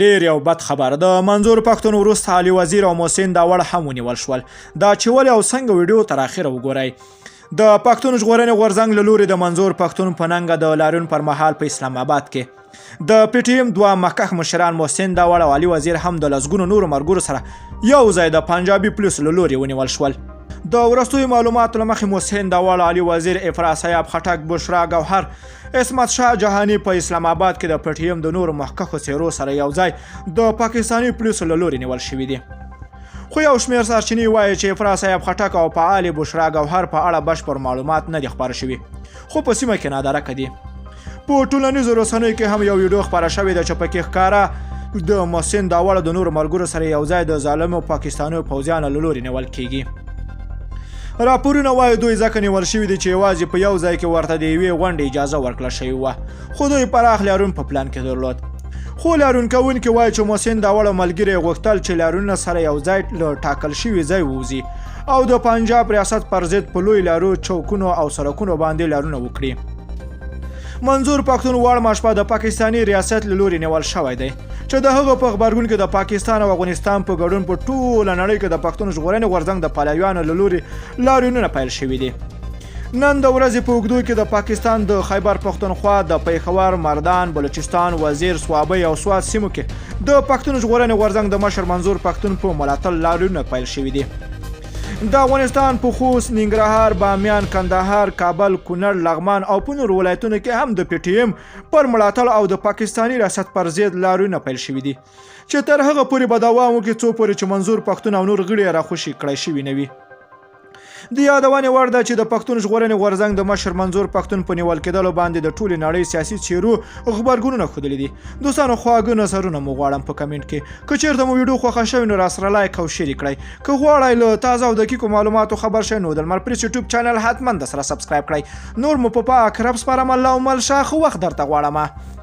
ډیر یو بد خبر، د منظور پښتون وروسته علي وزیر او محسن داوړ هم ونیول شول. دا چې ولې او څنګه، ویډیو تر اخره وګورئ. د پښتون ژغورنې غورځنګ له لوري د منظور پښتون په ننګه د لاریون پر مهال په اسلام آباد کې د پي ټي ایم دوه مخکښ مشران محسن داوړ او علي وزیر هم د لسګونو نورو ملګرو سره یو ځای د پنجابي پولیسو له لوري ونیول شول. د وروستیو معلوماتو له مخې محسن داوړ، علي وزیر، افرا سیاب خټک، بشرا ګوهر، عصمت شاه جهاني په اسلام آباد کې د پي ټي ایم د نورو مخکښو څېرو سره یو ځای د پاکستاني پولیسو له لوري نیول شوي دي. خو یو شمېر سرچینې وایي چې افرا صاحب خټک او فعالې بشرا ګوهر په اړه بشپړ معلومات نه دي خپاره شوي، خو په سیمه کې نادرکه دي. په ټولنیزو رسنیو کې هم یو ویډیو خپره شوې ده چې پکې ښکاره د محسن داوړ د نورو ملګرو سره یو ځای د ظالمو پاکستانیو پوځیانو له لوري نیول کیږي. راپورونه وایي دوی ځکه نیول شوي دي چې یوازې په یو ځای کې ورته د یوې غونډې اجازه ورکړل شوې وه، خو دوی پراخ لاریون په پلان کې درلود. خو لاریون کوونکي وایي چې محسن داوړ او ملګري یې غوښتل چې لاریونونه سره یو ځای له ټاکل شوي ځای ووځي او د پنجاب ریاست پر ضد په لوی لارو، چوکونو او سړکونو باندې لاریونه وکړي. منظور پښتون وړمه شپه د پاکستاني ریاست له لوري نیول شوی دی چې د هغه په غبرګون کې د پاکستان او افغانستان په ګډون په ټوله نړۍ کې د پښتون ژغورنې غورځنګ د پلویانو له لوري لاریونونه پیل شوي دي. نن د ورځې په اوږدو کې د پاکستان د خیبر پښتونخوا د پېښور، مردان، بلوچستان، وزیر، صوابۍ او سوات سیمو کې د پښتون ژغورنې غورځنګ د مشر منظور پښتون په ملاتړ لاریونونه پیل شوي دي. د افغانستان په خوست، ننګرهار، بامیان، کندهار، کابل، کونړ، لغمان او په نورو ولایتونو کې هم د پي ټي ایم پر ملاتړ او د پاکستاني ریاست پر ضد لاریونونه پیل شوي دي چې تر هغه پورې به دوام وکړي څو پورې چې منظور پښتون او نور غړي یې راخوشي کړای شوي نه وي. د یادونې وړ ده چې د پښتون ژغورنې غورځنګ د مشر منظور پښتون په نیول کېدلو باندې د ټولې نړۍ سیاسي څېرو غبرګونونه ښودلي دي. دوستانو، خواږه نظرونه مو غواړم په کمنټ کې. که چیرته مو ویډیو خوښه شوې نو راسره لایک او شیر کړئ. که غواړئ له تازه او دقیقو معلوماتو خبر شئ نو د لمر پریس یوټیوب چینل حتما د سره سبسکرایب کړئ. نور مو په پاک رب سپارم، الله مل شه، ښه وخت درته غواړم.